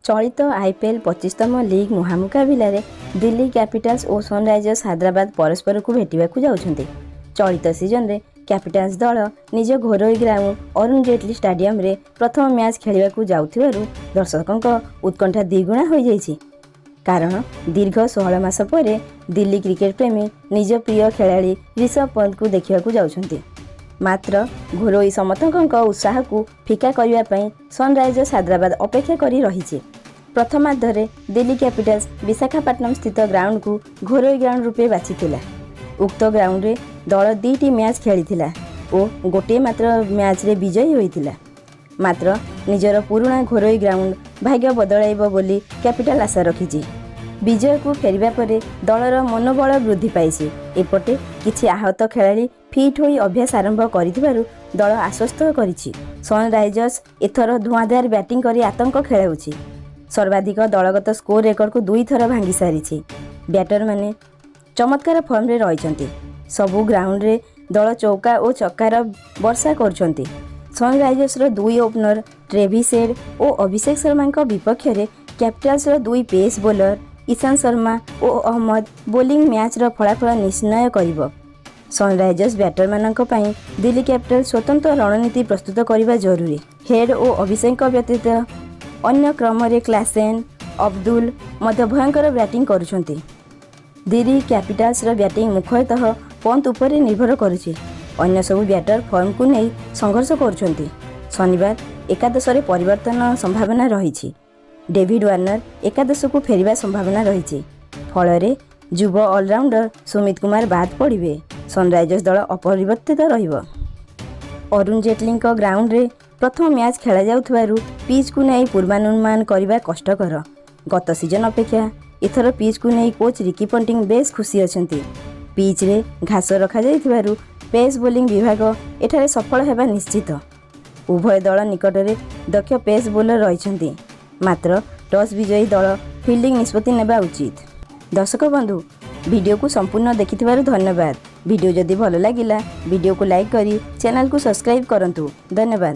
ଚଳିତ IPL 25ତମ league ମହାମୁକାବିଲାରେ Delhi Capitals ଓ Sunrisers Hyderabad ପରସ୍ପରକୁ ଭେଟିବାକୁ ଯାଉଛନ୍ତି। ଚଳିତ ସିଜନରେ କ୍ୟାପିଟାଲ୍ସ ଦଳ ନିଜ ଘରୋଇ ଗ୍ରାଉଣ୍ଡ ଅରୁଣ ଜେଟଲୀ ଷ୍ଟାଡିୟମରେ ପ୍ରଥମ ମ୍ୟାଚ୍ ଖେଳିବାକୁ ଯାଉଥିବାରୁ ଦର୍ଶକଙ୍କ ଉତ୍କଣ୍ଠା ଦ୍ୱିଗୁଣା ହୋଇଯାଇଛି। କାରଣ ଦୀର୍ଘ 16 ମାସ ପରେ ଦିଲ୍ଲୀ କ୍ରିକେଟ ପ୍ରେମୀ ନିଜ ପ୍ରିୟ ଖେଳାଳି ରିଷଭ ପନ୍ତଙ୍କୁ ଦେଖିବାକୁ ଯାଉଛନ୍ତି। ମାତ୍ର ଘରୋଇ ସମର୍ଥକଙ୍କ ଉତ୍ସାହକୁ ଫିକା କରିବା ପାଇଁ ସନରାଇଜର୍ସ ହାଇଦ୍ରାବାଦ ଅପେକ୍ଷା କରି ରହିଛି। ପ୍ରଥମାର୍ଦ୍ଧରେ ଦିଲ୍ଲୀ କ୍ୟାପିଟାଲ୍ସ ବିଶାଖାପାଟନମ ସ୍ଥିତ ଗ୍ରାଉଣ୍ଡକୁ ଘରୋଇ ଗ୍ରାଉଣ୍ଡ ରୂପେ ବାଛିଥିଲା। ଉକ୍ତ ଗ୍ରାଉଣ୍ଡରେ ଦଳ ଦୁଇଟି ମ୍ୟାଚ୍ ଖେଳିଥିଲା ଓ ଗୋଟିଏ ମାତ୍ର ମ୍ୟାଚ୍ରେ ବିଜୟୀ ହୋଇଥିଲା। ମାତ୍ର ନିଜର ପୁରୁଣା ଘରୋଇ ଗ୍ରାଉଣ୍ଡ ଭାଗ୍ୟ ବଦଳାଇବ ବୋଲି କ୍ୟାପିଟାଲ ଆଶା ରଖିଛି। ବିଜୟକୁ ଫେରିବା ପରେ ଦଳର ମନୋବଳ ବୃଦ୍ଧି ପାଇଛି। ଏପଟେ କିଛି ଆହତ ଖେଳାଳି ଫିଟ୍ ହୋଇ ଅଭ୍ୟାସ ଆରମ୍ଭ କରିଥିବାରୁ ଦଳ ଆଶ୍ୱସ୍ତ କରିଛି। ସନରାଇଜର୍ସ ଏଥର ଧୂଆଁଧାର ବ୍ୟାଟିଂ କରି ଆତଙ୍କ ଖେଳାଉଛି। ସର୍ବାଧିକ ଦଳଗତ ସ୍କୋର ରେକର୍ଡକୁ ଦୁଇଥର ଭାଙ୍ଗି ସାରିଛି। ବ୍ୟାଟରମାନେ ଚମତ୍କାର ଫର୍ମରେ ରହିଛନ୍ତି। ସବୁ ଗ୍ରାଉଣ୍ଡରେ ଦଳ ଚୌକା ଓ ଛକାର ବର୍ଷା କରୁଛନ୍ତି। ସନରାଇଜର୍ସର ଦୁଇ ଓପନର ଟ୍ରେଭିସ୍ ହେଡ୍ ଓ ଅଭିଷେକ ଶର୍ମାଙ୍କ ବିପକ୍ଷରେ କ୍ୟାପିଟାଲ୍ସର ଦୁଇ ପେସ୍ ବୋଲର ଇଶାନ୍ତ ଶର୍ମା ଓ ଅହମ୍ମଦ ବୋଲିଂ ମ୍ୟାଚ୍ର ଫଳାଫଳ ନିର୍ଣ୍ଣୟ କରିବ। ସନରାଇଜର୍ସ ବ୍ୟାଟରମାନଙ୍କ ପାଇଁ ଦିଲ୍ଲୀ କ୍ୟାପିଟାଲ୍ସ ସ୍ୱତନ୍ତ୍ର ରଣନୀତି ପ୍ରସ୍ତୁତ କରିବା ଜରୁରୀ। ହେଡ୍ ଓ ଅଭିଷେକଙ୍କ ବ୍ୟତୀତ ଅନ୍ୟ କ୍ରମରେ କ୍ଲାସେନ୍, ଅବଦୁଲ ମଧ୍ୟ ଭୟଙ୍କର ବ୍ୟାଟିଂ କରୁଛନ୍ତି। ଦିଲ୍ଲୀ କ୍ୟାପିଟାଲ୍ସର ବ୍ୟାଟିଂ ମୁଖ୍ୟତଃ ପନ୍ତ ଉପରେ ନିର୍ଭର କରୁଛି। ଅନ୍ୟ ସବୁ ବ୍ୟାଟର ଫର୍ମକୁ ନେଇ ସଂଘର୍ଷ କରୁଛନ୍ତି। ଶନିବାର ଏକାଦଶରେ ପରିବର୍ତ୍ତନ ସମ୍ଭାବନା ରହିଛି। ଡେଭିଡ୍ ୱାର୍ଣ୍ଣର ଏକାଦଶକୁ ଫେରିବା ସମ୍ଭାବନା ରହିଛି। ଫଳରେ ଯୁବ ଅଲରାଉଣ୍ଡର ସୁମିତ କୁମାର ବାଦ୍ ପଡ଼ିବେ। ସନରାଇଜର୍ସ ଦଳ ଅପରିବର୍ତ୍ତିତ ରହିବ। ଅରୁଣ ଜେଟଲୀଙ୍କ ଗ୍ରାଉଣ୍ଡରେ ପ୍ରଥମ ମ୍ୟାଚ୍ ଖେଳାଯାଉଥିବାରୁ ପିଚ୍କୁ ନେଇ ପୂର୍ବାନୁମାନ କରିବା କଷ୍ଟକର। ଗତ ସିଜନ ଅପେକ୍ଷା ଏଥର ପିଚ୍କୁ ନେଇ କୋଚ୍ ରିକି ପଣ୍ଟିଂ ବେଶ୍ ଖୁସି ଅଛନ୍ତି। ପିଚ୍ରେ ଘାସ ରଖାଯାଇଥିବାରୁ ପେସ୍ ବୋଲିଂ ବିଭାଗ ଏଠାରେ ସଫଳ ହେବା ନିଶ୍ଚିତ। ଉଭୟ ଦଳ ନିକଟରେ ଦକ୍ଷ ପେସ୍ ବୋଲର ରହିଛନ୍ତି। ମାତ୍ର ଟସ୍ ବିଜୟୀ ଦଳ ଫିଲ୍ଡିଂ ନିଷ୍ପତ୍ତି ନେବା ଉଚିତ। ଦର୍ଶକ ବନ୍ଧୁ, ଭିଡ଼ିଓକୁ ସମ୍ପୂର୍ଣ୍ଣ ଦେଖିଥିବାରୁ ଧନ୍ୟବାଦ। ଭିଡ଼ିଓ ଯଦି ଭଲ ଲାଗିଲା, ଭିଡ଼ିଓକୁ ଲାଇକ୍ କରି ଚ୍ୟାନେଲକୁ ସବସ୍କ୍ରାଇବ୍ କରନ୍ତୁ। ଧନ୍ୟବାଦ।